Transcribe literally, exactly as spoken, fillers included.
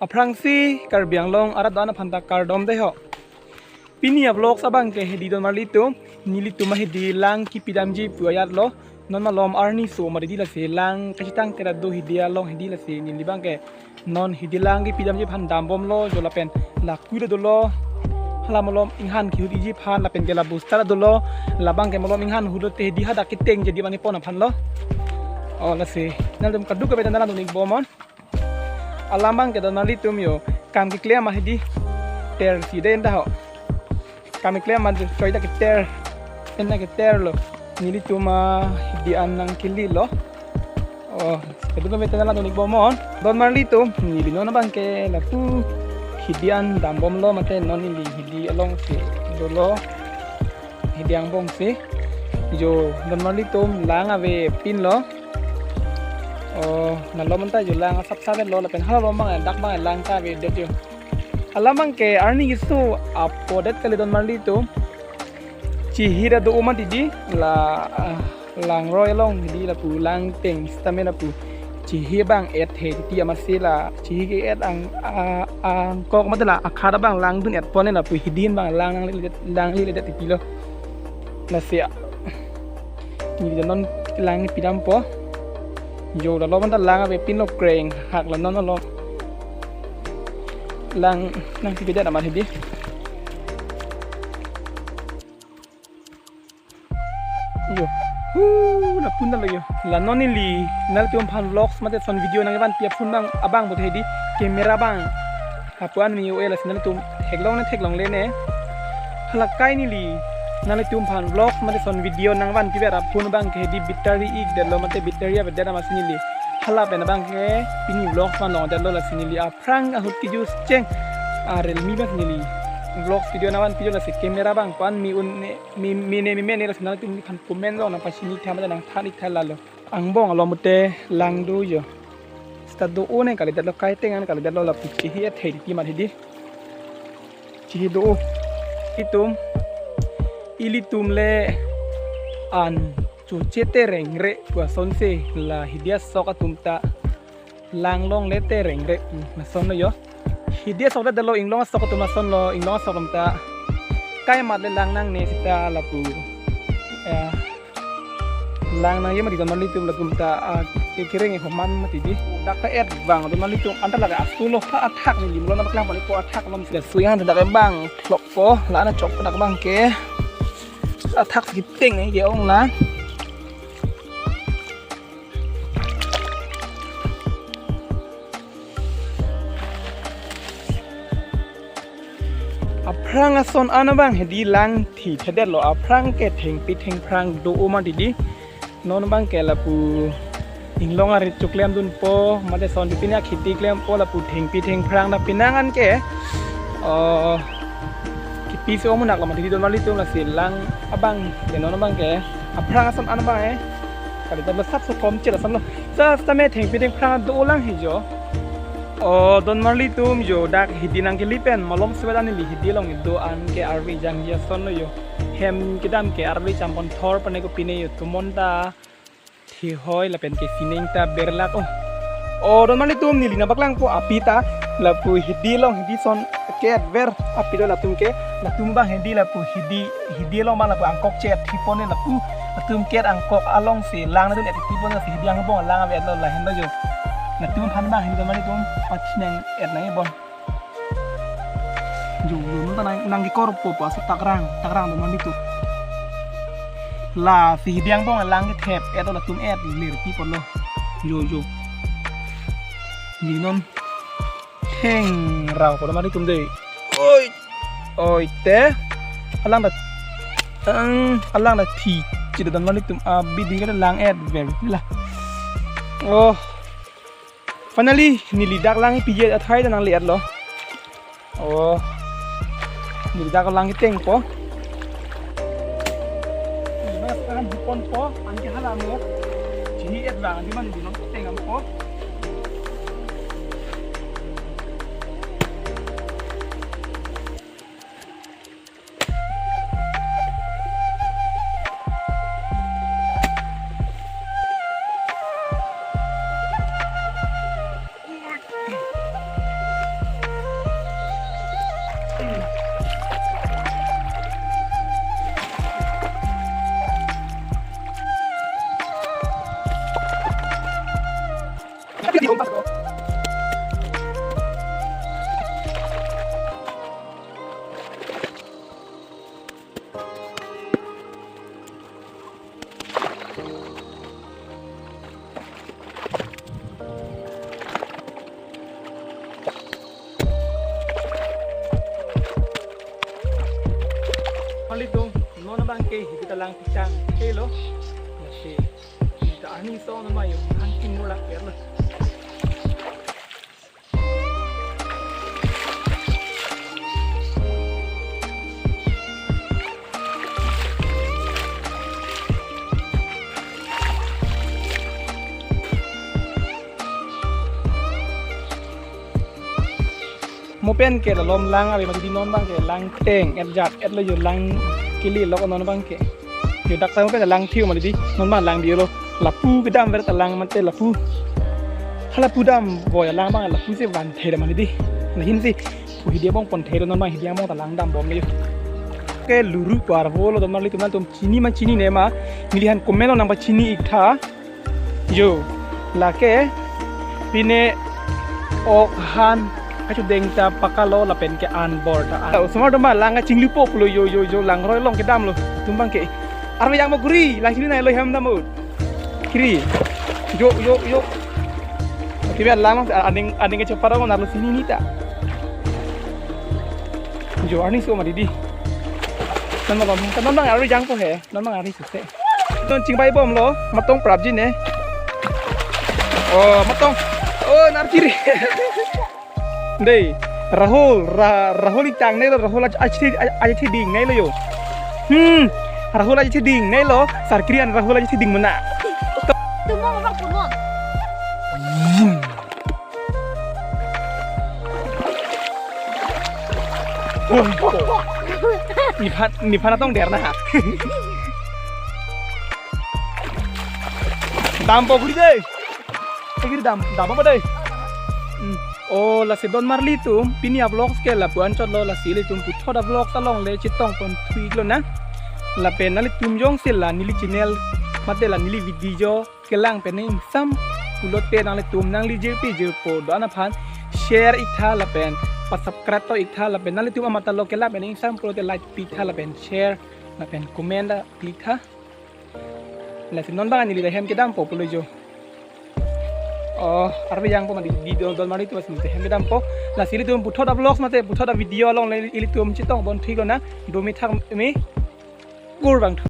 Aphrangsi Karbi Anglong arat do-an aphan ta kardom dei ho. Pini a-vlogs abang ke hedi donmarlitum, nelitum ahedi lang kipidamji pu ajat lo. Non malom arni so mari di lasi lang kachitang tera do hedi along hedi lasi neli abang ke non hedi lang kipidamji aphan dambomlo jo lapen laku ta dolo. Hala malom inghan kihut iji aphan lapen ke la bosta ta dolo. Labang ke malom inghan hut lote hedi hadak keteng jadi mani pon aphan lo. O lasi nangtum kadokave ta nanglang dun-ik bomnon. Alam abang ke donmarlitum yo kam keklem ahedi ter si dei enta ho. Kam keklem ahedi choi ta keter, ena keter lo. Nelitum ahedi an nangkele lo. O, kadokave ta nanglang dun-ik bomnon. Donmarlitum, neli non abang ke lapu hedi an dambomlo mate non neli hedi alongsi dolo. Hedi angbong si. Jo, donmarlitum lang avepin lo. O, malom anta jo lang asap savet lo lapen hala malom abang dak abang lang ta avedet jo. Alam abang ke arni keso apo det kali donmarlitum. Chihi ta do-o mati di la, ah, langroi along hedi lapu lang teng sitame lapu chihi abang et he titi amatsi la chihi ke-et ang, a-, angkok mate la akhat abang lang dun-et pon lapu hedi abang lang nangle, nangle det titi lo. Lasi a, neli non lang pidampo. Jo la malom anta lang avepin lo kreng hak la non lo. Lang nangpipedet amat hedi. Yo. Hu, lapu anta lo yo. La non neli nanglitum aphan vlogs mate son video nangvanpi aphun abang, abang pute hedi camera abang. Lapu-an me-o-e lasi nanglitum theklong ne theklongle ne. Hala kai neli nanglitum aphan vlogs mate son video nangvanpiver aphun abang ke hedi battery ikdetlo mate battery avedet amatsi neli hala pen abang ke pini vlogs vanlongdetlo lasi neli aphrang ahut kejut cheng a Realme abang neli vlogs video nangvanpilo lasi camera abang pan me-un ne, me, mene meme ne lasi nanglitum aphan comment along nangpachini tha mate nangthan-ik tha lalo. Angbong along pute lang do jo. Seta do-o ne kalidetlo, kaiteng an kalidetlo lapu chihi et he titi amat hedi. Chihi do-o. Itum ilitum le an choche terengre pu asonsi la hedi asok atum ta lang longle terengre, hmm, lason lo yo. Hedi asok ta dolo, inglong asok atum lason lo, inglong asok atum ta kai amat le lang nangne seta lapu, eh, lang nangji mati donmarlitum latum ta, ah, ke kereng e homan mati di. Dak ta et abang donmarlitum anta lake asu lo ha athak neli malom nangpaklang pon-ikpo athak malom si la suyan dak abang klokpo la ana chok dak abang ke athak si teng e ke-ong la. Aphrang ason an abang hedi lang thithedetlo, aphrang ke thengpi thengphrang do-o mati di. Non abang ke lapu inglong arit choklem dunpo mate son pine akhiti klempo lapu thengpi thengphrang ta penang an ke, eh, kipi si omunak lo mati di donmarlitum lasi lang abang ke non abang ke aphrang ason an abang e kalidetlo, sapso komche lason lo. Sitame thengpi thengphrang do-o lang he jo. O donmarlitum jo dak hedi nangkele pen malom sebedan neli hedi along do-an ke arve jangji ason lo yo. Hem kedam ke arve champon thor pane kopine yo tumon ta thehoi lapen ke sining ta berlak o. O donmarlitum neli nangpaklangpo api ta lapu hedi along hedi son ke-etver api lo latum ke, latum abang hedi lapu hedi, hedi along abang lapu angkok che-et thipon ne lapu latum ke-et angkok alongsi lang nadun-et thipon si hedi angbong lang avetlo lahenlo jo. Latum aphan abang hedi donmarlitum pachinang et nang ibon. Jo, jo, non ta nang, nangkekorpo pu aso takrang, takrang donmarlitum. Lasi hedi angbong lang kethep-et lo latum et lir pi ponlo. Jo, jo. Neli non thengraupo donmarlitum dei. Oi. Oi te. Alang ta, ang, alang ta thi. Chida donmarlitum abidi ke lang-etver la. Oh. Finally, neli dak lang piji athai ta nangle-etlo. Oh. Neli dak lang ketengpo. Mas akan hupon po, anke hala mo. Chihi-et lang, di man di non keteng ampo. Palitum, non abang ke, hita lang pitang, helo. Lasi, hita ani song nama yung, angking mulak ya lo. Mo pen ke la lom lang ave mati di, non abang ke lang teng et jat et lo yo, lang kili lo non abang ke. Yo dak ta mo pen lang thiu mati di, non abang lang bi lo. Lapu kedam ver ta lang mate lapu. Hala pu dam boy lang abang lapu si van the mati di. Lahin si pu hidi abang pon the lo, non abang hidi abang ta lang dam bom le yo. Ke luru par vo lo, don marlitum, nangtum chini ma chinine ma, neli han comment lo nang pachini ik tha. Yo, lake pine ok han kachudeng ta pakalo lapen ke an bor ta an. Osomar doma lang kachinglu po pulo, yo, yo, yo, lang roi long kedam lo. Tum abang ke. Arve yang mo kuri, lang chinine lo hem dam ut. Kiri. Yo, yo, yo. Oke, biar lang aning aning kachepar mo nalo chinine ta. Yo, ani so mati di. Non abang, non abang arve yang po he. Non abang arve suse. Non chingbai bom lo, matong prapji ne. Oh, matong. Oh, nar kiri. Dei, Rahul, Ra-, Rahul itang ne lo, Rahul aj-, ajat thi, aj-, ajat thi ding ne lo yo. Hmm, Rahul ajat thi ding ne lo, sarkiri an Rahul ajat thi ding mena. Tumong abang punon. Nephan, nephan atong der na ha. Dam po kuri dei. Kuri dam, dam apa dei? Hmm. Oh, lasi don marlitum, pini a-vlogs ke lapu-an chotlo, lasi ilitum puthot a-vlogs along le chetong pon thu ik lonang. Lapen nanglitum jongsi la neli channel mate la neli video kelang pen ingsam pulote nanglitum nangli jirpi jirpo do-an aphan share ik tha lapen pa-subscribe to ik tha lapen nanglitum amat ta lo kelang pen ingsam pulote like pi tha lapen share lapen comment ta klik tha. Lasi non abang neli ta hem kedam po pulo yo. Oh, arve yang po mati di, di don, don marlitum, lasi hem kedam po. Lasi ilitum puthot a-vlogs mate puthot a-video along le ilitum chetong pon thu ik lonang. Domi thak mi. Kur bang.